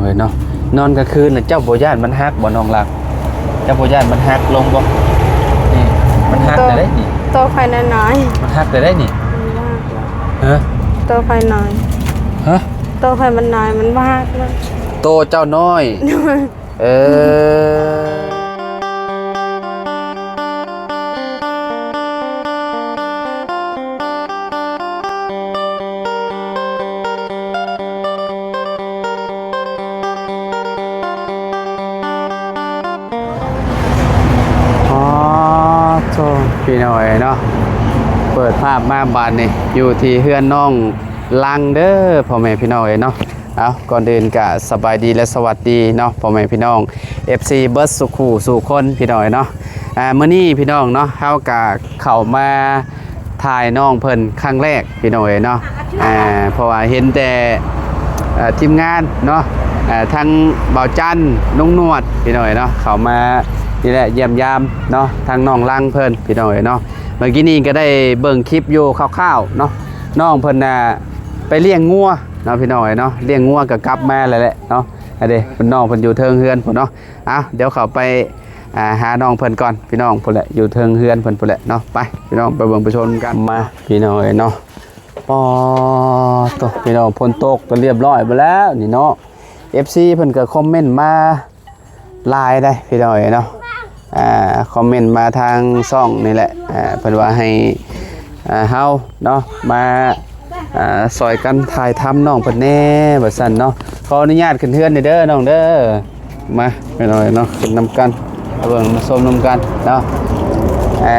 ເອີຍເນາະ ນອນກາງຄືນນະ ເຈົ້າບໍ່ຢ້ານມັນຫັກບໍ່ນ້ອງລັກ? ເຈົ້າບໍ່ຢ້ານມັນຫັກລົງບໍ່? ນີ້ ມັນຫັກແລ້ວເດ້ນີ້ ໂຕຂ້ອຍນ້ອຍໆ ມັນຫັກແລ້ວເດ້ນີ້ ມັນບໍ່ຫັກແລ້ວ ຮະ? ໂຕຂ້ອຍນ້ອຍ ຮະ? ໂຕຂ້ອຍມັນນ້ອຍ ມັນບໍ່ຫັກແລ້ວ ໂຕເຈົ້ານ້ອຍ ໂດຍ ເອີ. ອໍ ໂທ້ ພີ່ນ້ອງເອີຍເນາະ ເປີດພາບມາບາດນີ້ ຢູ່ທີ່ເຮືອນນ້ອງລັງເດີ ພໍ່ແມ່ພີ່ນ້ອງເອີຍເນາະ. ເອົາ ກ່ອນອື່ນກະສະບາຍດີ ແລະ ສະຫວັດດີເນາະ ພໍ່ແມ່ພີ່ນ້ອງ ເອັຟຊີ ເບິດສູ່ຄູ່ສູ່ຄົນ ພີ່ນ້ອງເອີຍເນາະ. ອ່າ ມື້ນີ້ພີ່ນ້ອງເນາະ ເຮົາກະເຂົ້າມາຖ່າຍນ້ອງເພິ່ນຄັ້ງແລກ ພີ່ນ້ອງເອີຍເນາະ. ອ່າ ເພາະວ່າເຫັນແຕ່ ເອີ ທີມງານເນາະ ເອີ ທັງບ່າວຈັນ ລຸງໜວດ ພີ່ນ້ອງເອີຍເນາະ ເຂົ້າມານີ້ແຫຼະ ຢ້ຽມຢາມເນາະ ທາງນ້ອງລັງເພິ່ນ ພີ່ນ້ອງເອີຍເນາະ. ເມື່ອກີ້ນີ້ກະໄດ້ເບິ່ງຄລິບຢູ່ຄ່າວໆເນາະ ນ້ອງເພິ່ນນະ ໄປລ້ຽງງົວເນາະ ພີ່ນ້ອງເອີຍເນາະ ລ້ຽງງົວກໍກັບມາແລ້ວແຫຼະເນາະ. ອັນເດ ເພິ່ນ ນ້ອງເພິ່ນຢູ່ເທິງເຮືອນພຸ້ນເນາະ. ເອົາ ດຽວເຂົ້າໄປ ອ່າ ຫານ້ອງເພິ່ນກ່ອນ ພີ່ນ້ອງ ພຸ້ນແຫຼະ ຢູ່ເທິງເຮືອນເພິ່ນພຸ້ນແຫຼະເນາະ. ໄປ ພີ່ນ້ອງ ໄປເບິ່ງໄປຊົມກັນ ມາ ພີ່ນ້ອງເອີຍເນາະ. ປໍໂທ້ ພີ່ນ້ອງ ຝົນຕົກກໍລຽບຮ້ອຍເບິດແລ້ວນີ້ເນາະ ເອັຟຊີ ເພິ່ນກໍຄອມເມັນມາ ຫຼາຍໄດ໋ ພີ່ນ້ອງເອີຍເນາະ. ອ່າ ຄອມເມັນມາທາງຊ່ອງນີ້ແຫຼະ ອ່າ ເພິ່ນວ່າໃຫ້ ອ່າ ເຮົາເນາະ ມາ ອ່າ ຊ່ອຍກັນຖ່າຍທຳນ້ອງເພິ່ນແດ່ ວ່າຊັ້ນເນາະ. ຂໍອະນຸຍາດຂຶ້ນເຮືອນແດ່ເດີນ້ອງເດີ. ມາ ພີ່ນ້ອງເນາະ ຂຶ້ນນຳກັນ ມາເບິ່ງມາຊົມນຳກັນເນາະ. ເອີ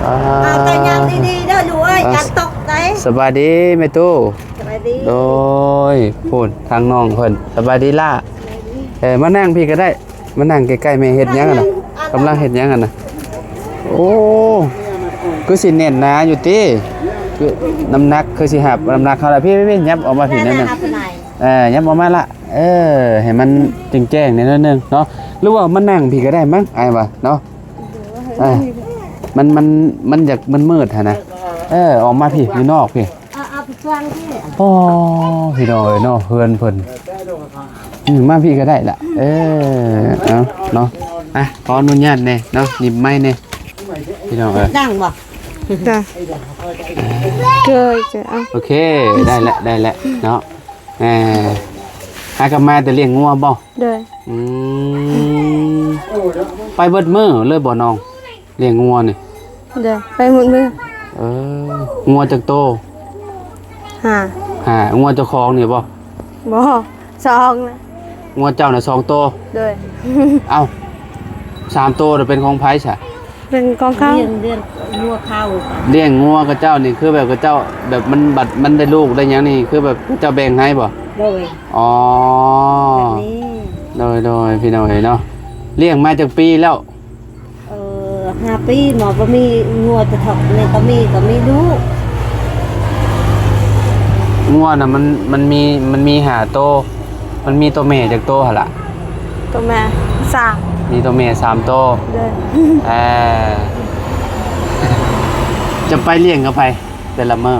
ເອົາແຕ່ຍ່າງດີໆເດີລູກເອີຍ ອ່າ ກັນຕົກໄດ໋. ສະບາຍດີແມ່ຕູ້. ສະບາຍດີ. ໂດຍ ພຸ້ນ ທາງນ້ອງເພິ່ນ. ສະບາຍດີຫຼ້າ. ເອີ ມານັ່ງພີ້ກໍໄດ້ ມານັ່ງໃກ້ໆແມ່. ເຮັດຫຍັງຫັ້ນນະ? ກຳລັງເຮັດຫຍັງຫັ້ນນະ? ໂອ້ ຄືຊິແໜ້ນໜາຢູ່ຕິ? ຄືນ້ຳໜັກຄືຊິຮັບນ້ຳໜັກເຮົາລະ. ພີ້ໆ ຫຍັບອອກມາພີ້ໜ້ອຍໜຶ່ງ. ເອີ ຫຍັບອອກມາລະ. ເອີ ໃຫ້ມັນແຈ້ງໆແດ່ໜ້ອຍໜຶ່ງເນາະ ຫຼືວ່າມານັ່ງພີ້ກໍໄດ້ມັ້ງ ອ້າຍວ່າເນາະ. ເອີ ມັນ ມັນ ມັນຢາກມືດໆຫັ້ນນະ. ເອີ ອອກມາພີ້ ຢູ່ນອກພີ້. ເອົາ ເອົາໄປວາງທີ່ ໂອ້ ພີ່ນ້ອງເອີຍເນາະ ເຮືອນເພິ່ນ. ອືມ ມາພີ້ກໍໄດ້ລະ. ເອີ ເອົາເນາະ. ອ່ະ ຂໍອະນຸຍາດແດ່ເນາະ ຫຍິບໄມແດ່ ພີ່ນ້ອງເອີຍ. ດັງບໍ່? ຈ້ະ ເກີຍ ເກີຍ ເອົາ ໂອເຄ ໄດ້ແລ້ວ ໄດ້ແລ້ວເນາະ. ເອີ ຫາກັບມາແຕ່ລ້ຽງງົວບໍ່? ໂດຍ. ອືມ ໄປເບິດມື້ເລີຍບໍ່ນ້ອງ? ລ້ຽງງົວນີ້ ໂດຍ ໄປໝົດມື້. ເອີ ງົວຈັກໂຕ? ຫ້າ. ຫ້າ. ງົວເຈົ້າຂອງນີ້ບໍ່? ບໍ່ ສອງນະ. ງົວເຈົ້ານະສອງໂຕ? ໂດຍ. ເອົ້າ ສາມໂຕນະເປັນຂອງໃຜຊະ? ເປັນຂອງເຂົາ. ລ້ຽງ ລ້ຽງງົວເຂົາ. ລ້ຽງງົວຂະເຈົ້ານີ້ ຄືແບບຂະເຈົ້າ ແບບມັນ ບັດມັນໄດ້ລູກໄດ້ຫຍັງນີ້ ຄືແບບຂະເຈົ້າແບ່ງໃຫ້ບໍ່? ໂດຍ. ອໍ ແບບນີ້ ໂດຍໆ ພີ່ນ້ອງເອີຍເນາະ. ລ້ຽງມາຈັກປີແລ້ວ? ເອີ ຫ້າປີ ໝໍບໍ່ມີງົວຈະຖອກນີ້ ກໍມີ ກໍມີລູກ. ງົວນະ ມັນ ມັນມີ ມັນມີຫ້າໂຕ ມັນມີໂຕແມ່ຈັກໂຕຫັ້ນລະ? ໂຕແມ່ສາມ. ມີໂຕແມ່ສາມໂຕ. ໂດຍ. ເອີ ຈະໄປລ້ຽງກັບໃຜ? ແຕ່ລະມື້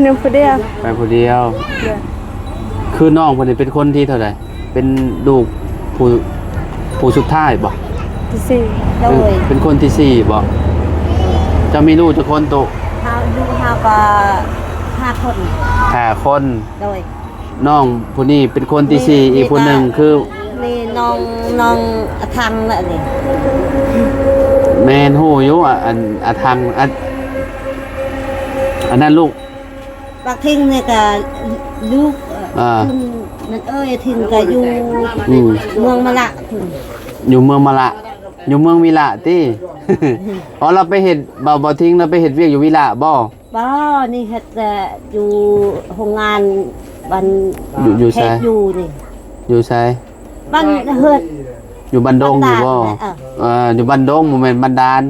ໜຶ່ງຜູ້ດຽວ. ໄປຜູ້ດຽວ. ໂດຍ. ຄືນ້ອງເພິ່ນນີ້ເປັນຄົນທີເທົ່າໃດ? ເປັນລູກຜູ້ ຜູ້ສຸດທ້າຍບໍ່? ທີສີ່. ໂດຍ. ເປັນຄົນທີສີ່ບໍ່? ເຈົ້າມີລູກຈັກຄົນໂຕ? ເຮົາ ລູກເຮົາກໍຫ້າຄົນ. ຫ້າຄົນ. ໂດຍ. ນ້ອງຜູ້ນີ້ເປັນຄົນທີສີ່. ອີກຜູ້ໜຶ່ງຄື ນີ້ນ້ອງ ນ້ອງອາທັງແຫຼະນີ້. ແມ່ນ ຮູ້ຢູ່ ອາ ອັນອາທັງ ອັນ ອັນນັ້ນລູກ ບັກທິງນີ້ກະລູກ ອ່າ ເອີ ທິງກະຢູ່ ອືມ ເມືອງມະລະພຸ້ນ. ຢູ່ເມືອງມະລະ ຢູ່ເມືອງວິລະຕິ? ອໍ ລາວໄປເຮັດ ບ່າວ ບ່າວທິງລາວໄປເຮັດວຽກຢູ່ວິລະບໍ່? ບໍ່ ນີ້ເຮັດແຕ່ຢູ່ໂຮງງານບ້ານ ຢູ່ ຢູ່ໃສ? ເຮັດຢູ່ນີ້. ຢູ່ໃສ? ບ້ານເຮືອນ ຢູ່ບ້ານດົງນີ້ບໍ່? ບ້ານດານ. ເອີ ເອີ ຢູ່ບ້ານດົງ ບໍ່ແມ່ນບ້ານດານ.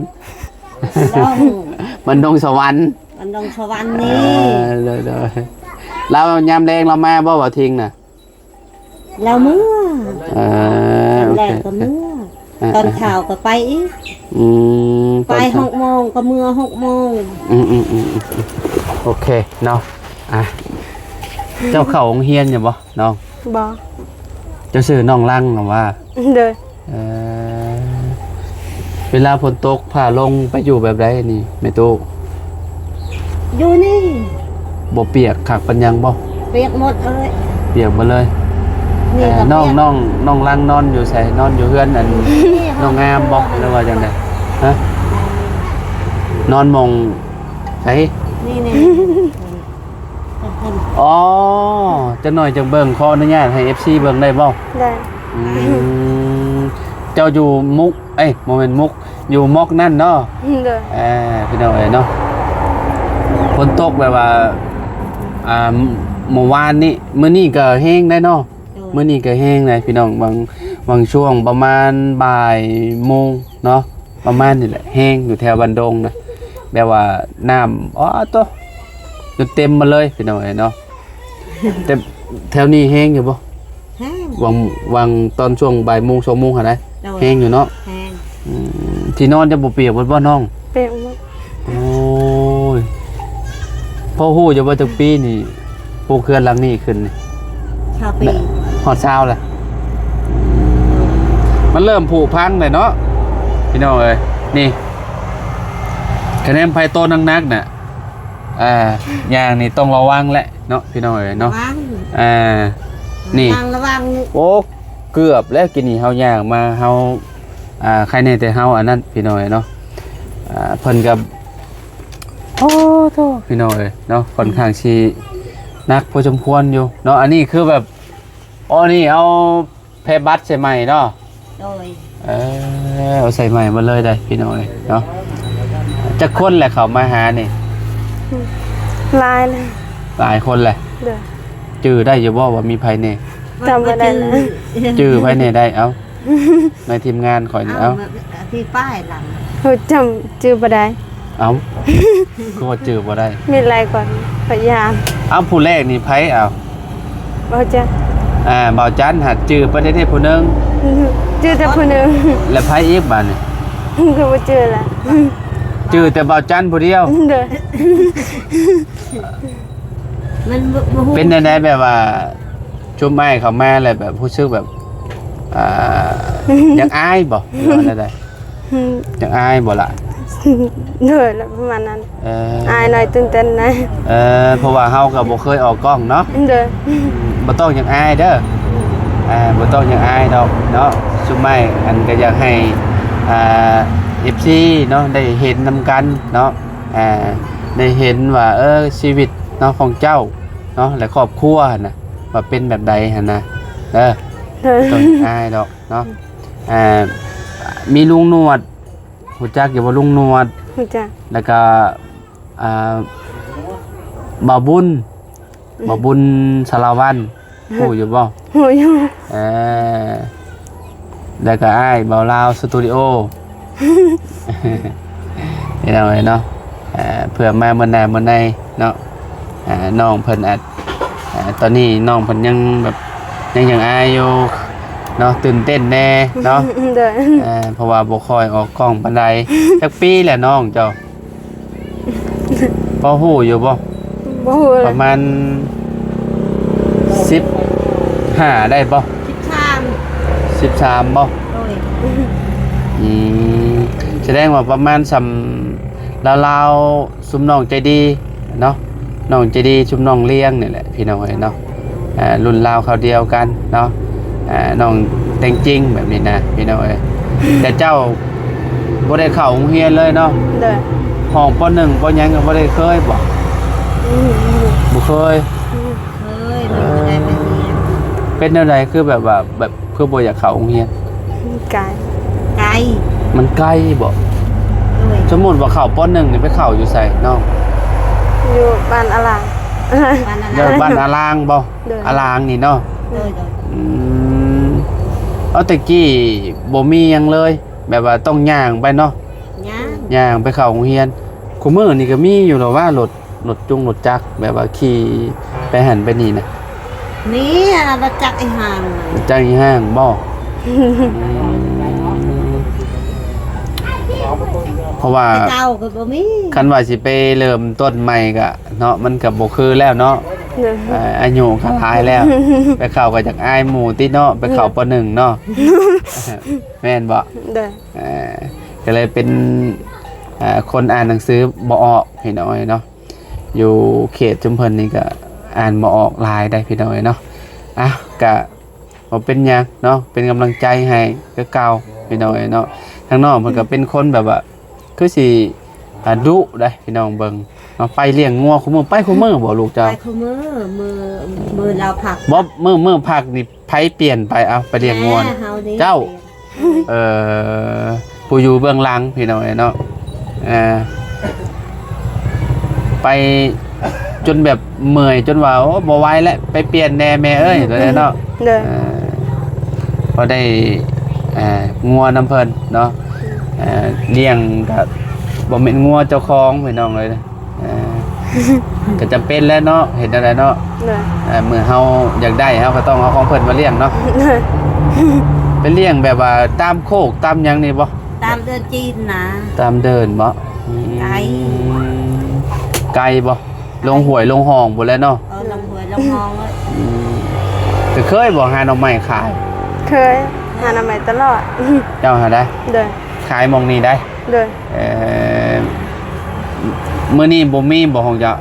ບ້ານດົງ ບ້ານດົງສະຫວັນ. ບ້ານດົງສະຫວັນນີ້. ເອີ ໂດຍໆ. ລາວຍາມແລງລາວມາບໍ່ ບ່າວທິງນະ? ລາວເມືອ. ເອີ ໂອເຄ ແລງກໍເມືອ. ເອີ ຕອນເຊົ້າກໍໄປອີກ. ອືມ ໄປຫົກໂມງກໍເມືອຫົກໂມງ. ອືມໆໆ ໂອເຄເນາະ. ອ່ະ ເຈົ້າເຂົ້າໂຮງຮຽນຢູ່ບໍ່ນ້ອງ? ບໍ່. ເຈົ້າຊື່ນ້ອງລັງນະວ່າ? ໂດຍ. ເອີ ເວລາຝົນຕົກຟ້າລົງໄປຢູ່ແບບໃດນີ້ແມ່ຕູ້? ຢູ່ນີ້. ບໍ່ປຽກຄັກປານຫຍັງບໍ່? ປຽກໝົດເລີຍ. ປຽກໝົດເລີຍ. ນີ້ ເອີ ກໍ ນ້ອງ ປຽກ ນ້ອງ ນ້ອງລັງນອນຢູ່ໃສ? ນອນຢູ່ເຮືອນອັນ ນີ້ ນ້ອງງາມບໍ່ ເຮືອນ ຫຼືວ່າຈັ່ງໃດ? ຮະ? ນອນໝ່ອງໃສ? ນີ້ໆ. ອໍ ຈັກໜ້ອຍຈັ່ງເບິ່ງ ຂໍອະນຸຍາດໃຫ້ເອັຟຊີເບິ່ງໄດ້ບໍ່? ໄດ້. ອືມ ເຈົ້າຢູ່ມຸກ ເອີຍ ບໍ່ແມ່ນມຸກ ຢູ່ໝອກນັ້ນເນາະ. ໂດຍ. ເອີ ພີ່ນ້ອງເອີຍເນາະ ຝົນຕົກແບບວ່າ ອ່າ ເມື່ອວານນີ້ ມື້ນີ້ກໍແຮງໄດ໋ເນາະ. ໂດຍ. ມື້ນີ້ກໍແຮງໄດ໋ພີ່ນ້ອງ ບາງ ບາງຊ່ວງປະມານບ່າຍໂມງເນາະ ປະມານນີ້ແຫຼະ ແຮງຢູ່ແຖວບ້ານດົງນະ ແບບວ່ານ້ຳ ອໍ ໂຕ ຈົນເຕັມໝົດເລີຍພີ່ນ້ອງເອີຍເນາະ. ແຕ່ແຖວນີ້ແຮງຢູ່ບໍ່? ແຮງ. ຫວ່າງ ຫວ່າງຕອນຊ່ວງບ່າຍໂມງ ສອງໂມງຫັ້ນນະ. ໂດຍ. ແຮງຢູ່ເນາະ. ແຮງ. ອືມ ທີ່ນອນຈະບໍ່ປຽກເບິດບໍ່ນ້ອງ? ປຽກໝົດ. ໂອ້ຍ ພໍຮູ້ຢູ່ບໍ່ ຈັກປີນີ້ ປຸກເຮືອນຫຼັງນີ້ຂຶ້ນນີ້? ຊາວປີ. ຮອດຊາວແລ້ວ. ມັນເລີ່ມຜຸພັງແລ້ວເນາະ ພີ່ນ້ອງເອີຍ. ນີ້ ຄະແນນໄພໂຕໜັກໆນະ ອ່າ ຍ່າງນີ້ຕ້ອງລະວັງແຫຼະເນາະ ພີ່ນ້ອງເອີຍເນາະ. ລະວັງ. ອ່າ ນີ້ ລະວັງ ລະວັງ. ໂອ້ ເກືອບແລ້ວ ກີ້ນີ້ເຮົາຍ່າງມາ ເຮົາ ອ່າ ໃຄແນ່ແຕ່ເຮົາອັນນັ້ນ ພີ່ນ້ອງເອີຍເນາະ. ອ່າ ເພິ່ນກໍ ໂອ້ໂທ້ ພີ່ນ້ອງເອີຍເນາະ ຂ້ອນຂ້າງຊິໜັກພໍສົມຄວນຢູ່ເນາະ. ອັນນີ້ຄືແບບ ອໍ ນີ້ເອົາແພບັດໃສ່ໃໝ່ເນາະ. ໂດຍ. ເອີ ເອົາໃສ່ໃໝ່ໝົດເລີຍໄດ໋ ພີ່ນ້ອງເອີຍເນາະ. ຈັກຄົນແຫຼະເຂົ້າມາຫານີ້? ຫຼາຍແລ້ວ. ຫຼາຍຄົນແຫຼະ. ໂດຍ. ຈື່ໄດ້ຢູ່ບໍ່ວ່າມີໃຜແນ່? ຈຳບໍ່ໄດ້ແລ້ວ. ຈື່ໃຜແນ່ໄດ້? ເອົ້າ ໃນທີມງານຂ້ອຍນີ້. ເອົ້າ ເອົ້າ ທີ່ປ້າຍຫຼັງ ເຮົາຈຳຈື່ບໍ່ໄດ້. ເອົ້າ ຄືວ່າຈື່ບໍ່ໄດ້? ມີຫຼາຍຄົນ ພະຍານ. ເອົ້າ ຜູ້ແລກນີ້ໃຜ? ເອົ້າ ບໍ່ຈັກ. ອ່າ ບ່າວຈັນຫາຈື່ປະເທດໃດຜູ້ໜຶ່ງ? ຈື່ແຕ່ຜູ້ໜຶ່ງ. ແລ້ວໃຜອີກບາດນີ້? ຄືບໍ່ຈື່ລະ. ຈື່ແຕ່ບ່າວຈັນຜູ້ດຽວ? ໂດຍ. ມັນບໍ່ ບໍ່ຮູ້ ເປັນແນວໃດ ແບບວ່າ ຊຸມອ້າຍເຂົ້າມາແລ້ວແບບຮູ້ສຶກແບບ ອ່າ ຢາກອາຍບໍ່ ຫຼືວ່າແນວໃດ? ອືມ ຢາກອາຍບໍ່ລະ? ໂດຍ ລະປະມານນັ້ນ. ເອີ ອາຍໜ້ອຍ ຕື່ນເຕັ້ນນະ. ເອີ ເພາະວ່າເຮົາກໍບໍ່ເຄີຍອອກກ້ອງເນາະ. ໂດຍ. ບໍ່ຕ້ອງຢາກອາຍເດີ ອ່າ ບໍ່ຕ້ອງຢາກອາຍດອກເນາະ. ຊຸມອ້າຍ ອັນ ກໍຢາກໃຫ້ ອ່າ ເອັຟຊີເນາະ ໄດ້ເຫັນນຳກັນເນາະ ອ່າ ໄດ້ເຫັນວ່າ ເອີ ຊີວິດເນາະ ຂອງເຈົ້າ ເນາະ ແລະ ຄອບຄົວຫັ້ນນະ ວ່າເປັນແບບໃດຫັ້ນນະ ເດີ. ໂດຍ. ບໍ່ຕ້ອງອາຍດອກເນາະ. ອ່າ ມີລຸງໜວດ ຮູ້ຈັກຢູ່ບໍ່ ລຸງໜວດ? ຮູ້ຈັກ. ແລ້ວກໍ ອ່າ ບ່າວບຸນ ອືມ ບ່າວບຸນສາລະວັນ ຮູ້ຢູ່ບໍ່? ຮູ້ຢູ່. ເອີ ແລ້ວກໍອ້າຍບ່າວລາວສະຕູດິໂອ ພີ່ນ້ອງເອີຍເນາະ. ເອີ ເພື່ອມາມື້ໜ້າມື້ໃນເນາະ ເອີ ນ້ອງເພິ່ນອາດ ເອີ ຕອນນີ້ນ້ອງເພິ່ນຍັງແບບ ຍັງ ຍັງອາຍຢູ່ເນາະ ຕື່ນເຕັ້ນແດ່ເນາະ. ໂດຍ. ເອີ ເພາະວ່າບໍ່ຄ່ອຍອອກກ້ອງປານໃດ. ຈັກປີແລ້ວນ້ອງເຈົ້າ? ພໍຮູ້ຢູ່ບໍ່? ບໍ່ຮູ້. ປະມານສິບຫ້າໄດ້ບໍ່? ສິບສາມ. ສິບສາມບໍ່? ໂດຍ. ອືມ ສະແດງວ່າປະມານສ່ຳລາວໆ ຊຸມນ້ອງໃຈດີເນາະ ນ້ອງໃຈດີ ຊຸມນ້ອງລ້ຽງນີ້ແຫຼະ ພີ່ນ້ອງເອີຍເນາະ. ອ່າ ລຸ້ນລາວຄາວດຽວກັນເນາະ ອ່າ ນ້ອງແຕ່ງຈິງແບບນີ້ນະ ພີ່ນ້ອງເອີຍ. ແຕ່ເຈົ້າບໍ່ໄດ້ເຂົ້າໂຮງຮຽນເລີຍເນາະ? ໂດຍ. ຫ້ອງ ປໍໜຶ່ງ ປໍຫຍັງກໍບໍ່ໄດ້ເຄີຍບໍ? ອືມ ບໍ່ເຄີຍ. ອືມ ເຄີຍ ມັນບໍ່ໄດ້ໄປຮຽນ. ເປັນແນວໃດ ຄືແບບວ່າ ແບບ ຄືບໍ່ຢາກເຂົ້າໂຮງຮຽນ? ມັນໄກ. ໄກ. ມັນໄກບໍ? ໂດຍ. ສົມມຸດວ່າເຂົ້າ ປໍໜຶ່ງ ນີ້ໄປເຂົ້າຢູ່ໃສນ້ອງ? ຢູ່ບ້ານອາລາງ. ບ້ານອາລາງ. ເດີ ບ້ານອາລາງບໍ? ໂດຍ. ອາລາງນີ້ເນາະ? ໂດຍ ໂດຍ. ອືມ ເອົາ ແຕ່ກີ້ບໍ່ມີຫຍັງເລີຍ ແບບວ່າຕ້ອງຍ່າງໄປເນາະ? ຍ່າງ. ຍ່າງໄປເຂົ້າໂຮງຮຽນ. ຄູ່ມື້ນີ້ກໍມີຢູ່ແລ້ວວ່າ ລົດ ລົດຈຸງລົດຈັກ ແບບວ່າຂີ່ໄປຫັ້ນໄປນີ້ນະ? ນີ້ ລົດຈັກອີ່ຫ່າງ. ລົດຈັກອີ່ຫ່າງບໍ? ອືມ ເພາະວ່າ ແຕ່ເກົ່າກໍບໍ່ມີ. ຄັນວ່າຊິໄປເລີ່ມຕົ້ນໃໝ່ກະເນາະ ມັນກໍບໍ່ຄືແລ້ວເນາະ. ໂດຍ ອ່າ ອາຍຸກໍຫຼາຍແລ້ວ ໄປເຂົ້າກໍຢາກອາຍໝູ່ຕິເນາະ ໄປເຂົ້າ ໂດຍ ປໍໜຶ່ງເນາະ ແມ່ນບໍ່? ໂດຍ ອ່າ ກໍເລີຍເປັນ ອ່າ ຄົນອ່ານໜັງສືບໍ່ອອກພີ່ນ້ອງເອີຍເນາະ. ຢູ່ເຂດຊຸມເພິ່ນນີ້ກໍອ່ານບໍ່ອອກຫຼາຍໄດ໋ພີ່ນ້ອງເອີຍເນາະ. ອ່ະ ກະບໍ່ເປັນຫຍັງເນາະ ເປັນກຳລັງໃຈໃຫ້ຄືເກົ່າພີ່ນ້ອງເອີຍເນາະ. ທາງນ້ອງເພິ່ນກໍເປັນຄົນແບບວ່າ ຄືຊິ ອ່າ ດຸໄດ໋ພີ່ນ້ອງເບິ່ງເນາະ. ໄປລ້ຽງງົວຄູ່ມື້ ໄປຄູ່ມື້ບໍ່ລູກເຈົ້າ? ໄປຄູ່ມື້ ມື້ ມື້ລາວພັກ ບໍ່ ມື້ ມື້ພັກນີ້ ໃຜປ່ຽນໄປ ເອົາ ໄປລ້ຽງງົວ ແມ່ເຮົານີ້ ເຈົ້າ ປ່ຽນ ເອີ ຜູ້ຢູ່ເບື້ອງຫຼັງພີ່ນ້ອງເອີຍເນາະ. ເອີ ໄປຈົນແບບເມື່ອຍ ຈົນວ່າ ໂອ້ ບໍ່ໄຫວແລ້ວ ໄປປ່ຽນແດ່ແມ່ເອີຍ ໂຕນີ້ເນາະ. ໂດຍ ເອີ ພໍໄດ້ ອ່າ ງົວນຳເພິ່ນເນາະ. ອືມ ເອີ ລ້ຽງກໍບໍ່ແມ່ນງົວເຈົ້າຂອງພີ່ນ້ອງເອີຍ. ເອີ ກໍຈຳເປັນແຫຼະເນາະ ເຮັດແນວໃດເນາະ. ໂດຍ ເອີ ເມື່ອເຮົາຢາກໄດ້ ເຮົາກໍຕ້ອງເອົາຂອງເພິ່ນມາລ້ຽງເນາະ. ໂດຍ ໄປລ້ຽງແບບວ່າຕາມໂຄກຕາມຫຍັງນີ້ບໍ່? ຕາມເດີ່ນຈີນນະ. ຕາມເດີ່ນບໍ່? ອືມ ໄກ ໄກບໍ່? ລົງຫ້ວຍລົງຮ່ອງພຸ້ນແຫຼະເນາະ. ເອີ ລົງຫ້ວຍລົງຮ່ອງເລີຍ. ອືມ ເຈົ້າເຄີຍບໍ່ຫາໜໍ່ໄມ້ຂາຍ? ເຄີຍ ຫາໜໍ່ໄມ້ຕະຫຼອດ. ເຈົ້າຫາໄດ້? ໂດຍ ຂາຍໝ່ອງນີ້ໄດ້? ໂດຍ ເອີ ມື້ນີ້ບໍ່ມີບໍ່ຂອງເຈົ້າ?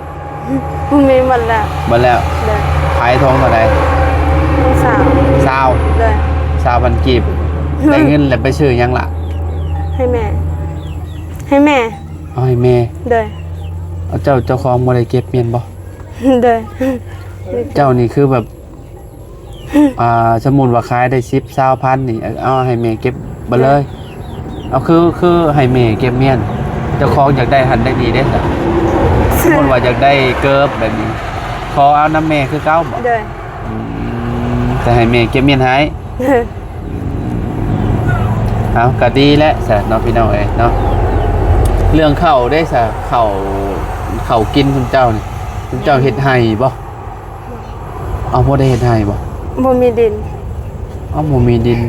ບໍ່ມີ ໝົດແລ້ວ. ໝົດແລ້ວ? ໂດຍ ຂາຍຖົງເທົ່າໃດ? ຖົງຊາວ. ຊາວ? ໂດຍ ຊາວພັນກີບ. ໂດຍ ໄດ້ເງິນແລ້ວໄປຊື້ຫຍັງລະ? ໃຫ້ແມ່ ໃຫ້ແມ່. ເອົາໃຫ້ແມ່. ໂດຍ ເອົາ ເຈົ້າ ເຈົ້າຂອງບໍ່ໄດ້ເກັບແມ່ນບໍ່? ໂດຍ ເຈົ້ານີ້ຄືແບບ ອ່າ ສົມມຸດວ່າຂາຍໄດ້ສິບ ຊາວພັນນີ້ ເອົາໃຫ້ແມ່ເກັບເບິດເລີຍ. ໂດຍ ເອົາ ຄື ຄືໃຫ້ແມ່ເກັບແມ່ນ ເຈົ້າຂອງຢາກໄດ້ຫັ້ນໄດ້ນີ້ເດ້. ສົມມຸດວ່າຢາກໄດ້ເກີບແບບນີ້ ຂໍເອົານຳແມ່ຄືເກົ່າບໍ່? ໂດຍ ອືມ ແຕ່ໃຫ້ແມ່ເກັບແມ່ນໃຫ້. ໂດຍ ເອົາ ກໍດີແຫຼະຊັ້ນເນາະ ພີ່ນ້ອງເອີຍເນາະ. ເລື່ອງເຂົ້າເດ້ຊະ ເຂົ້າ ເຂົ້າກິນຊຸມເຈົ້ານີ້ ຊຸມເຈົ້າເຮັດໄຮ່ບໍ່? ເອົາ ບໍ່ໄດ້ເຮັດໄຮ່ບໍ່? ບໍ່ມີດິນ. ເອົາ ບໍ່ມີດິນ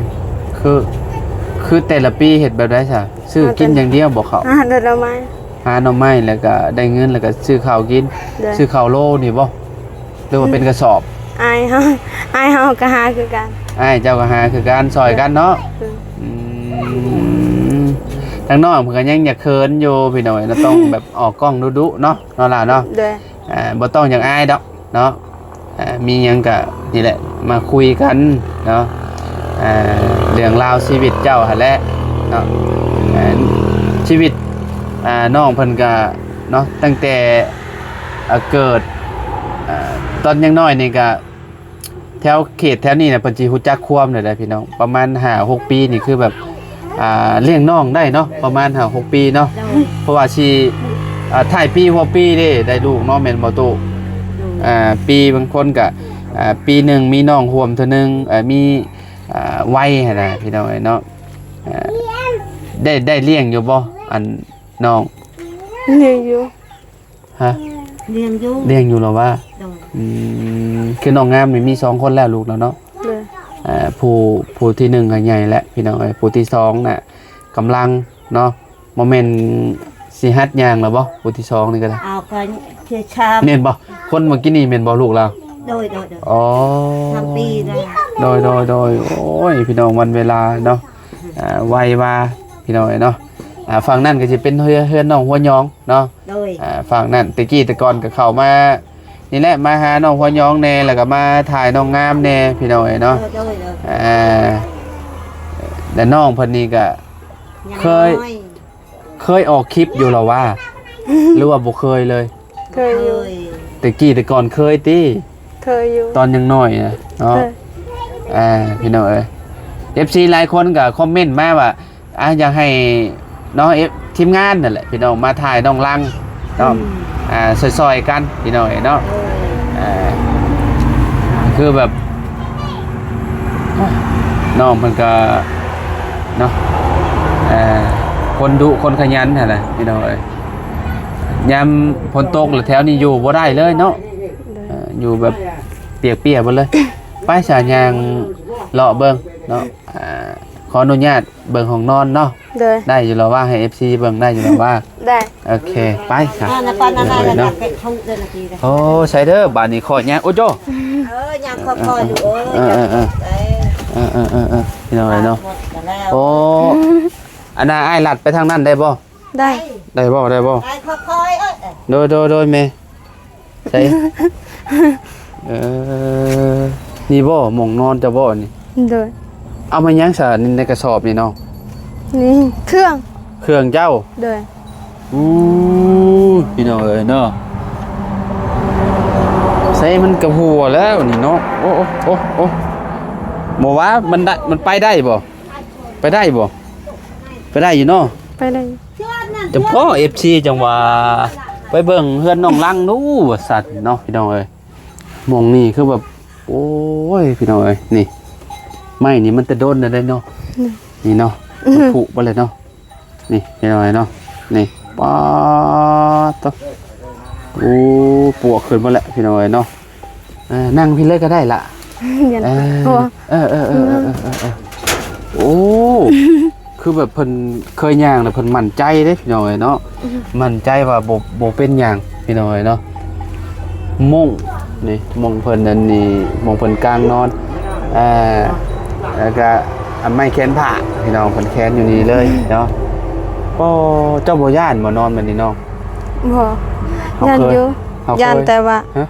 ຄື ຄືແຕ່ລະປີເຮັດແບບໃດຊະ? ຊື້ກິນຢ່າງດຽວບໍ່ເຂົ້າ? ຫາໜໍ່ໄມ້ ຫາໜໍ່ໄມ້ ແລ້ວກໍໄດ້ເງິນ ແລ້ວກໍຊື້ເຂົ້າກິນ. ໂດຍ ຊື້ເຂົ້າໂລນີ້ບໍ່? ຫຼືວ່າເປັນກະສອບ? ອາຍເຮົາ ອາຍເຮົາກໍຫາຄືກັນ. ອ້າຍເຈົ້າກໍຫາຄືກັນ ຊ່ອຍກັນເນາະ. ໂດຍ ອືມ ທາງນ້ອງເພິ່ນກໍຍັງຢາກເຂີນຢູ່ພີ່ນ້ອງເອີຍເນາະ ຕ້ອງແບບອອກກ້ອງດຸໆເນາະ ເນາະຫຼ້າເນາະ. ໂດຍ ອ່າ ບໍ່ຕ້ອງຢາກອາຍດອກເນາະ. ອ່າ ມີຫຍັງກະນີ້ແຫຼະ ມາຄຸຍກັນເນາະ. ອ່າ ເລື່ອງລາວຊີວິດເຈົ້າຫັ້ນແຫຼະເນາະ. ອ່າ ຊີວິດ ອ່າ ນ້ອງເພິ່ນກະເນາະ ຕັ້ງແຕ່ ອ່າ ເກີດ ອ່າ ຕອນຍັງນ້ອຍນີ້ກະ ແຖວເຂດແຖວນີ້ນະ ເພິ່ນຊິຮູ້ຈັກຄວາມແລ້ວແຫຼະພີ່ນ້ອງ. ປະມານຫ້າຫົກປີນີ້ ຄືແບບ ອ່າ ລ້ຽງນ້ອງໄດ້ເນາະ ປະມານຫ້າຫົກປີເນາະ. ໂດຍ ເພາະວ່າຊິ ອ່າ ທ້າຍປີຫົວປີເດ້ ໄດ້ລູກເນາະ ແມ່ນບໍ່ຕູ້? ໂດຍ ອ່າ ປີ ບາງຄົນກະ ອ່າ ປີໜຶ່ງມີນ້ອງຮ່ວມເທື່ອໜຶ່ງ ເອີ ມີ ອ່າ ໄວຫັ້ນນະ ພີ່ນ້ອງເອີຍເນາະ. ອ່າ ໄດ້ ໄດ້ລ້ຽງຢູ່ບໍ່ ອັນນ້ອງ? ລ້ຽງຢູ່. ຮະ? ລ້ຽງຢູ່ ລ້ຽງຢູ່ລະວ່າ? ໂດຍ ອືມ ຄືນ້ອງງາມນີ້ມີສອງຄົນແລ້ວ ລູກແລ້ວເນາະ. ໂດຍ ອ່າ ຜູ້ ຜູ້ທີໜຶ່ງກໍໃຫຍ່ແລ້ວພີ່ນ້ອງເອີຍ ຜູ້ທີສອງນະກຳລັງເນາະ. ບໍ່ແມ່ນຊິຫັດຍ່າງແລ້ວບໍ່ ຜູ້ທີສອງນີ້ກໍໄດ້? ເອົາ ກໍເຊຊາມ ແມ່ນບໍ່? ຄົນເມື່ອກີ້ນີ້ແມ່ນບໍ່ ລູກລາວ? ໂດຍ ໂດຍ ໂດຍ ອໍ ສາມປີແລ້ວ. ໂດຍ ໂດຍ ໂດຍ ໂອ້ຍ ພີ່ນ້ອງ ວັນເວລາເນາະ ອ່າ ໄວວາ ພີ່ນ້ອງເອີຍເນາະ. ອ່າ ຝັ່ງນັ້ນກໍຊິເປັນເຮືອ ເຮືອນນ້ອງຫົວຫຍອງເນາະ. ໂດຍ ອ່າ ຝັ່ງນັ້ນ ແຕ່ກີ້ແຕ່ກ່ອນກໍເຂົ້າມານີ້ແຫຼະ ມາຫານ້ອງຫົວຫຍອງແດ່ ແລ້ວກໍມາຖ່າຍນ້ອງງາມແດ່ ພີ່ນ້ອງເອີຍເນາະ. ໂດຍ ໂດຍ ໂດຍ ອ່າ ແລະນ້ອງເພິ່ນນີ້ກໍ ຍັງ ເຄີຍ ນ້ອຍ ເຄີຍອອກຄລິບຢູ່ລະວ່າ ຫຼືວ່າບໍ່ເຄີຍເລີຍ? ເຄີຍຢູ່. ແຕ່ກີ້ແຕ່ກ່ອນເຄີຍຕິ? ເຄີຍຢູ່ ຕອນຍັງນ້ອຍນະເນາະ. ເຄີຍ ອ່າ ພີ່ນ້ອງເອີຍ ເອັຟຊີຫຼາຍຄົນກໍຄອມເມັນມາວ່າ ອ່າ ຢາກໃຫ້ເນາະ ເອັຟ ທີມງານນັ້ນແຫຼະ ພີ່ນ້ອງ ມາຖ່າຍນ້ອງລັງເນາະ. ອືມ ອ່າ ຊ່ອຍໆກັນ ພີ່ນ້ອງເອີຍເນາະ. ໂດຍ ອ່າ ຄືແບບ ນ້ອງເພິ່ນກໍເນາະ ເອີ ຄົນດຸຄົນຂະຫຍັນຫັ້ນນະ ພີ່ນ້ອງເອີຍ. ຍາມຝົນຕົກລະແຖວນີ້ຢູ່ບໍ່ໄດ້ເລີຍເນາະ. ໂດຍ ເອີ ຢູ່ແບບປຽກໆເບິດເລີຍ. ໄປສາ ຍ່າງເລາະເບິ່ງເນາະ. ອ່າ ຂໍອະນຸຍາດເບິ່ງຫ້ອງນອນເນາະ. ໂດຍ. ໄດ້ຢູ່ລະວ່າ ໃຫ້ເອັຟຊີເບິ່ງໄດ້ຢູ່ລະວ່າ? ໄດ້. ໂອເຄ ໄປຊະ. ອ່າ ນະປານນັ້ນ ເນາະ ນະ ເປັນຫ້ອງເດີນນະທີເດີ. ໂອ້ ໃສ່ເດີ ບາດນີ້ຂໍຍ່າງ ໂອ້ໂຈ. ເອີ ຍ່າງຄ່ອຍໆ ລູກເອີຍ. ເອີໆໆ ເອີໆໆ ເອີໆໆ ພີ່ນ້ອງເອີຍເນາະ. ໂອ້ ອັນນ່າ ອ້າຍລັດໄປທາງນັ້ນໄດ້ບໍ່? ໄດ້. ໄດ້ບໍ່? ໄດ້ບໍ່? ໄດ້ ຄ່ອຍໆ ເອີຍ. ໂດຍໆໆ ແມ່. ໃສ່ ເອີ ນີ້ບໍ່ ໝ່ອງນອນເຈົ້າບໍ່ນີ້? ໂດຍ. ເອົາມາຫຍັງຊະ ໃນກະສອບນີ້ນ້ອງ? ນີ້ເຄື່ອງ. ເຄື່ອງເຈົ້າ? ໂດຍ. ໂອ້ ພີ່ນ້ອງເອີຍເນາະ ໃສ່ມັນກະຫົວແລ້ວນີ້ເນາະ. ໂອ້ ໂອ້ ໂອ້ ໂອ້ ບໍ່ວ່າມັນໄດ້ ມັນໄປໄດ້ບໍ່? ໄປໄດ້ບໍ່? ໄປໄດ້ຢູ່ເນາະ? ໄປໄດ້. ຈຳເພາະເອັຟຊີຈັ່ງວ່າ ໄປເບິ່ງເຮືອນນ້ອງລັງດູວ່າຊັ້ນເນາະ ພີ່ນ້ອງເອີຍ. ໝ່ອງນີ້ຄືແບບ ໂອ້ຍ ພີ່ນ້ອງເອີຍ ນີ້ ໄມ້ນີ້ມັນແຕ່ດົນແລ້ວເດ້ເນາະ. ນີ້ເນາະ ອື ມັນຜຸເບິດແລ້ວເນາະ. ນີ້ ພີ່ນ້ອງເອີຍເນາະ ນີ້ ປາດໂທ້ ໂອ້ ປວກຂຶ້ນມາແລ້ວ ພີ່ນ້ອງເອີຍເນາະ. ເອີ ນັ່ງພີ້ເລີຍກໍໄດ້ລະ. ຢ້ານ ເອີ ເອີ ເອີ ເອີ ເອີ ເອີ ເອີ ເອີ ໂອ້ ຄືແບບເພິ່ນເຄີຍຍ່າງແລ້ວເພິ່ນໝັ້ນໃຈເດ້ ພີ່ນ້ອງເອີຍເນາະ. ອື ໝັ້ນໃຈວ່າບໍ່ ບໍ່ເປັນຫຍັງ ພີ່ນ້ອງເອີຍເນາະ. ມຸ້ງ ນີ້ມຸ້ງເພິ່ນ ອັນນີ້ມຸ້ງເພິ່ນກາງນອນ ເອີ ແລ້ວກະອັນໄມ້ແຂວນຜ້າ ພີ່ນ້ອງ ເພິ່ນແຂວນຢູ່ນີ້ເລີຍເນາະ. ໂອ້ ເຈົ້າບໍ່ຢ້ານບໍ່ນອນແບບນີ້ນ້ອງ? ບໍ່ ຢ້ານຢູ່ ຢ້ານແຕ່ວ່າ ຮະ?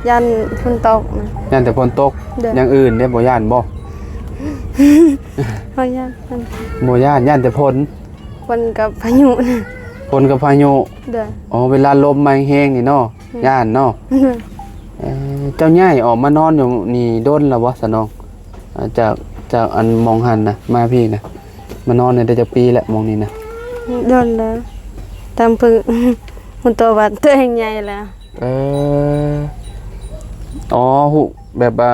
ຢ້ານຝົນຕົກນະ. ຢ້ານແຕ່ຝົນຕົກ. ໂດຍ. ຢ່າງອື່ນເດ້ ບໍ່ຢ້ານບໍ່? ບໍ່ຢ້ານ. ບໍ່ຢ້ານ ຢ້ານແຕ່ຝົນ. ຝົນກັບພາຍຸນະ. ຝົນກັບພາຍຸ. ໂດຍ. ອໍ ເວລາລົມມາແຮງໆນີ້ເນາະ. ອື ຢ້ານເນາະ. ໂດຍ. ເອີ ເຈົ້າຍ້າຍອອກມານອນຢູ່ນີ້ດົນແລ້ວບໍ່ຊະນ້ອງ? ອາ ຈາກ ຈາກອັນໝ່ອງຫັ້ນນະ ມາພີ້ນະ ມານອນໄດ້ຈັກປີແລ້ວໝ່ອງນີ້ນະ? ດົນແລ້ວ ຕາມເພິ່ນ ຮູ້ຕົວວ່າຕົວເອງໃຫຍ່ແລ້ວ. ເອີ ອໍ ຮູ້ ແບບວ່າ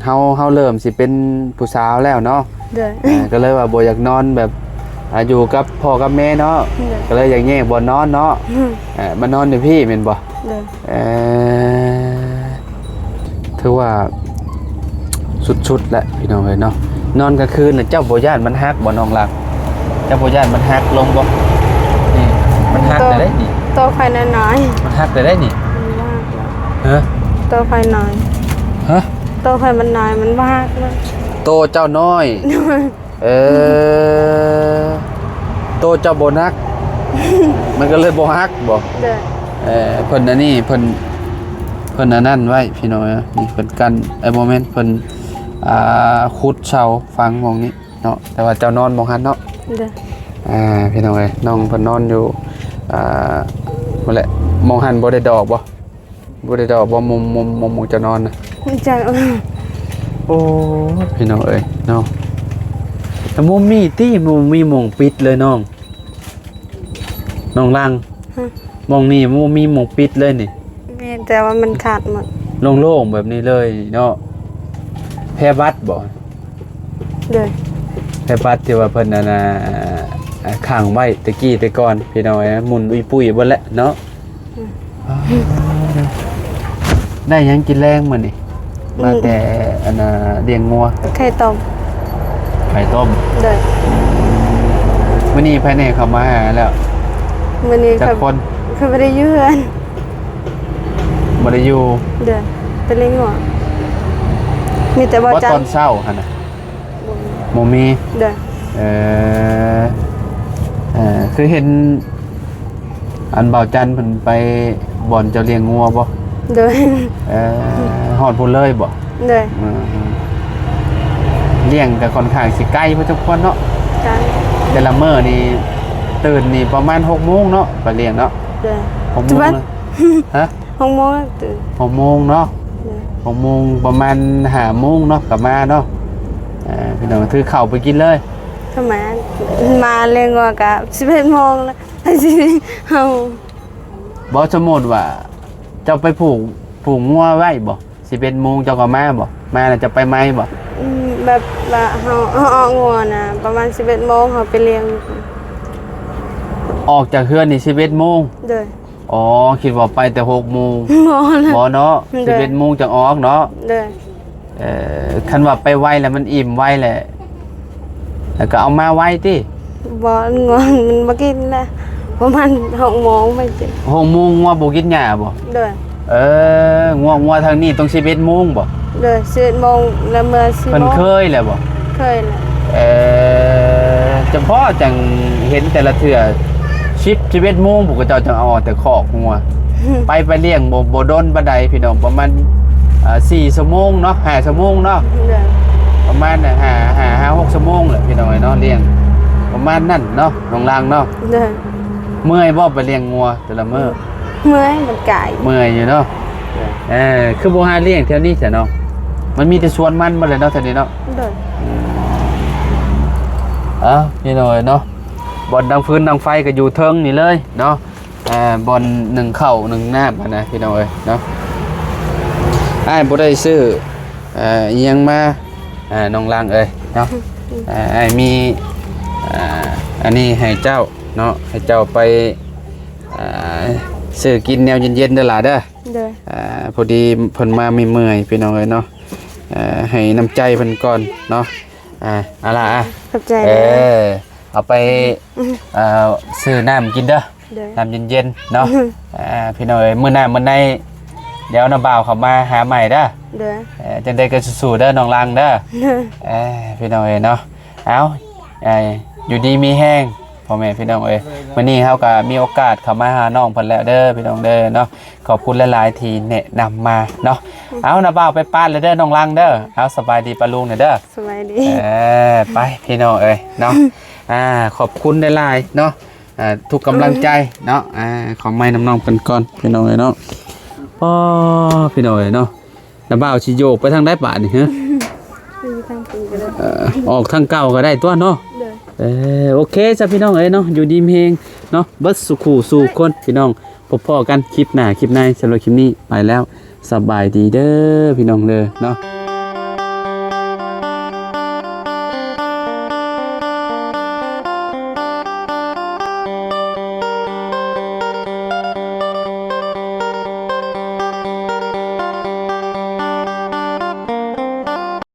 ເຮົາ ເຮົາເລີ່ມຊິເປັນຜູ້ສາວແລ້ວເນາະ. ໂດຍ. ເອີ ກໍເລີຍວ່າບໍ່ຢາກນອນແບບ ອ່າ ຢູ່ກັບພໍ່ກັບແມ່ເນາະ. ໂດຍ. ກໍເລີຍຢາກແຍກບ່ອນນອນເນາະ. ອື ເອີ ມານອນຢູ່ພີ້ແມ່ນບໍ່? ໂດຍ. ເອີ ຖືວ່າສຸດໆແຫຼະ ພີ່ນ້ອງເອີຍເນາະ. ນອນກາງຄືນນະ ເຈົ້າບໍ່ຢ້ານມັນຫັກບໍ່ນ້ອງລັກ? ເຈົ້າບໍ່ຢ້ານມັນຫັກລົງບໍ່? ນີ້ ມັນຫັກແລ້ວເດ້ນີ້. ໂຕຂ້ອຍນ້ອຍໆ ມັນຫັກແລ້ວເດ້ນີ້. ມັນບໍ່ຫັກດອກ. ຮະ? ໂຕຂ້ອຍນ້ອຍ. ຮະ? ໂຕຂ້ອຍມັນນ້ອຍ ມັນບໍ່ຫັກດອກ. ໂຕເຈົ້ານ້ອຍ. ໂດຍ. ເອີ ໂຕເຈົ້າບໍ່ໜັກ ມັນກໍເລີຍບໍ່ຫັກບໍ່? ໂດຍ. ເອີ ເພິ່ນອັນນີ້ ເພິ່ນ ເພິ່ນອັນນັ້ນໄວ້ ພີ່ນ້ອງເອີຍ. ນີ້ເພິ່ນກັ້ນ ເອີ ບໍ່ແມ່ນ ເພິ່ນ ອ່າ ຂຸດເສົາຝັງໝ່ອງນີ້ເນາະ ແຕ່ວ່າເຈົ້ານອນໝ່ອງຫັ້ນເນາະ. ໂດຍ. ອ່າ ພີ່ນ້ອງເອີຍ ນ້ອງເພິ່ນນອນຢູ່ ອ່າ ພຸ້ນແຫຼະ. ໝ່ອງຫັ້ນບໍ່ໄດ້ດອກບໍ່? ບໍ່ໄດ້ດອກບໍ່? ມຸມ ມຸມ ມຸມ ມຸມເຈົ້ານອນນະ. ເຈົ້າ ໂອ້ ພີ່ນ້ອງເອີຍເນາະ ແຕ່ບໍ່ມີຕິ ບໍ່ມີໝ່ອງປິດເລີຍນ້ອງ ນ້ອງລັງ. ຮະ? ໝ່ອງນີ້ບໍ່ມີໝ່ອງປິດເລີຍນີ້. ມີ ແຕ່ວ່າມັນຂາດໝົດ. ໂລ່ງໆແບບນີ້ເລີຍເນາະ. ແພບັດບໍ່? ໂດຍ. ແພບັດທີ່ວ່າເພິ່ນ ອັນນ່າ ຂັງໄວ້ແຕ່ກີ້ແຕ່ກ່ອນ ພີ່ນ້ອງເອີຍ ໝຸ່ນອຸຍປຸ້ຍເບິດແຫຼະເນາະ. ອືມ ໄດ້ຫຍັງກິນແລງມື້ນີ້? ອືມ ມາແຕ່ ອັນນ່າ ລ້ຽງງົວ. ໄຂ່ຕົ້ມ. ໄຂ່ຕົ້ມ. ໂດຍ. ມື້ນີ້ໃຜແດ່ເຂົ້າມາຫາແລ້ວ? ມື້ນີ້ ຈັກຄົນ? ຂ້ອຍບໍ່ໄດ້ຢູ່ເຮືອນ. ບໍ່ໄດ້ຢູ່. ໂດຍ. ໄປລ້ຽງງົວ. ມີແຕ່ບ່າວຈັນ. ຕອນເຊົ້າຫັ້ນນະ? ບໍ່ມີ. ບໍ່ມີ. ໂດຍ. ເອີ ເອີ ຄືເຫັນ ອັນບ່າວຈັນເພິ່ນໄປບ່ອນເຈົ້າລ້ຽງງົວບໍ່? ໂດຍ. ເອີ ຮອດພຸ້ນເລີຍບໍ່? ໂດຍ. ອືມ ລ້ຽງກໍຄ່ອນຂ້າງຊິໄກພໍສົມຄວນເນາະ. ໄກ. ແຕ່ລະມື້ນີ້ຕື່ນນີ້ປະມານຫົກໂມງເນາະ ໄປລ້ຽງເນາະ. ໂດຍ. ຫົກໂມງເລີຍ. ຮະ? ຫົກໂມງຕື່ນ. ຫົກໂມງເນາະ. ໂດຍ. ຫົກໂມງ ປະມານຫ້າໂມງເນາະ ກໍມາເນາະ. ເອີ ພີ່ນ້ອງ ຖືເຂົ້າໄປກິນເລີຍ. ປະມານ ມາແລ້ວກໍສິບເອັດໂມງແລ້ວ ເຮົາ ບໍ່ ສົມມຸດວ່າເຈົ້າໄປຜູກ ຜູກງົວໄວ້ບໍ່? ສິບເອັດໂມງເຈົ້າກໍມາບໍ່? ມາແລ້ວເຈົ້າໄປໃໝ່ບໍ່? ອືມ ແບບວ່າເຮົາ ເຮົາອອກງົວນະ ປະມານສິບເອັດໂມງເຮົາໄປລ້ຽງ. ອອກຈາກເຮືອນນີ້ສິບເອັດໂມງ? ໂດຍ. ອໍ ຄິດວ່າໄປແຕ່ຫົກໂມງ. ບໍ່ນະ ບໍ່ເນາະ. ໂດຍ. ສິບເອັດໂມງຈັ່ງອອກເນາະ. ໂດຍ. ເອີ ຄັນວ່າໄປໄວແລ້ວມັນອີ່ມໄວແຫຼະ. ແລ້ວກໍເອົາມາໄວ້ຕິ? ບໍ່ ງົວມັນບໍ່ກິນນະ ປະມານຫົກໂມງໄປຕິ. ຫົກໂມງງົວບໍ່ກິນຫຍ້າບໍ່? ໂດຍ. ເອີ ງົວ ງົວທາງນີ້ຕ້ອງສິບເອັດໂມງບໍ່? ໂດຍ ສິບເອັດໂມງແລ້ວເມືອສີ່ໂມງ. ເພິ່ນເຄີຍແລ້ວບໍ່? ເຄີຍແລ້ວ. ເອີ ຈຳເພາະຈັ່ງເຫັນແຕ່ລະເທື່ອ ສິບ ສິບເອັດໂມງພຸ້ນ ເຂົາເຈົ້າຈັ່ງເອົາອອກແຕ່ຄອກງົວ. ໄປ ໄປລ້ຽງບໍ່ ບໍ່ດົນປານໃດພີ່ນ້ອງ ປະມານ ເອີ ສີ່ຊົ່ວໂມງເນາະ ຫ້າຊົ່ວໂມງເນາະ. ໂດຍ. ປະມານຫ້າ ຫ້າ ຫ້າຫົກຊົ່ວໂມງແຫຼະພີ່ນ້ອງເອີຍເນາະ ລ້ຽງ ປະມານນັ້ນເນາະ ນ້ອງລາງເນາະ. ໂດຍ. ເມື່ອຍບໍ່ໄປລ້ຽງງົວແຕ່ລະມື້? ເມື່ອຍ ມັນໄກ. ເມື່ອຍຢູ່ເນາະ. ໂດຍ. ເອີ ຄືບໍ່ຫາລ້ຽງແຖວນີ້ຊະເນາະ? ມັນມີແຕ່ສວນມັນໝົດເລີຍເນາະ ແຖວນີ້ເນາະ. ໂດຍ. ອືມ ເອົ້າ ພີ່ນ້ອງເອີຍເນາະ ບ່ອນດັງຟືນດັງໄຟກໍຢູ່ເທິງນີ້ເລີຍເນາະ. ອ່າ ບ່ອນໜຶ້ງເຂົ້າໜຶ້ງນ້ຳຫັ້ນນະ ພີ່ນ້ອງເອີຍເນາະ. ອ້າຍບໍ່ໄດ້ຊື້ ເອີ ອີ່ຫຍັງມາ ອ່າ ນ້ອງລາງເອີຍເນາະ. ອ່າ ອ້າຍມີ ອ່າ ອັນນີ້ໃຫ້ເຈົ້າເນາະ ໃຫ້ເຈົ້າໄປ ອ່າ ຊື້ກິນແນວເຢັນໆເດີຫຼ້າເດີ. ໂດຍ. ອ່າ ພໍດີເພິ່ນມາເມື່ອຍໆ ພີ່ນ້ອງເອີຍເນາະ. ອ່າ ໃຫ້ນ້ຳໃຈເພິ່ນກ່ອນເນາະ. ອ່າ ເອົາລະ ອ່າ ຂອບໃຈ. ເອີ ເດີ ເອົາໄປ ອືມ ອ່າ ຊື້ນ້ຳກິນເດີ. ໂດຍ. ນ້ຳເຢັນໆເນາະ. ອືມ ອ່າ ພີ່ນ້ອງເອີຍ ມື້ໜ້າມື້ໃນ ດຽວນ້າບ່າວເຂົ້າມາຫາໃໝ່ເດີ. ໂດຍ. ເອີ ຈັ່ງໃດກໍສູ້ໆເດີ ນ້ອງລາງເດີ. ໂດຍ. ເອີ ພີ່ນ້ອງເອີຍເນາະ. ເອົາ ເອີ ຢູ່ດີມີແຮງ ພໍ່ແມ່ພີ່ນ້ອງເອີຍ. ມື້ນີ້ເຮົາກໍມີໂອກາດເຂົ້າມາຫານ້ອງເພິ່ນແລ້ວເດີ ພີ່ນ້ອງເດີເນາະ. ຂອບຄຸນຫຼາຍໆທີ່ແນະນຳມາເນາະ. ອືມ ເອົາ ນ້າບ່າວໄປປາດແລ້ວເດີ ນ້ອງລັງເດີ. ເອົາ ສະບາຍດີປ້າລຸງແດ່ເດີ. ສະບາຍດີ. ເອີ ໄປ ພີ່ນ້ອງເອີຍເນາະ. ອ່າ ຂອບຄຸນຫຼາຍໆເນາະ ອ່າ ທຸກກຳລັງໃຈເນາະ. ອ່າ ຂໍໄມ້ນຳນ້ອງເພິ່ນກ່ອນ ພີ່ນ້ອງເອີຍເນາະ. ອໍ ພີ່ນ້ອງເອີຍເນາະ. ນ້າບ່າວຊິໂຍກໄປທາງໃດບາດນີ້ ຮະ? ຢູ່ທາງພຸ້ນກໍໄດ້. ເອີ ອອກທາງເກົ່າກໍໄດ້ຕົວະເນາະ. ໂດຍ. ເອີ ໂອເຄຊະ ພີ່ນ້ອງເອີຍເນາະ ຢູ່ດີມີແຮງເນາະ ເບິດສູ່ຄູ່ສູ່ຄົນ ພີ່ນ້ອງ. ພົບພໍ້ກັນຄລິບໜ້າຄລິບໃນ ສຳລັບຄລິບນີ້ໄປແລ້ວ ສະບາຍດີເດີ ພີ່ນ້ອງເດີເນາະ.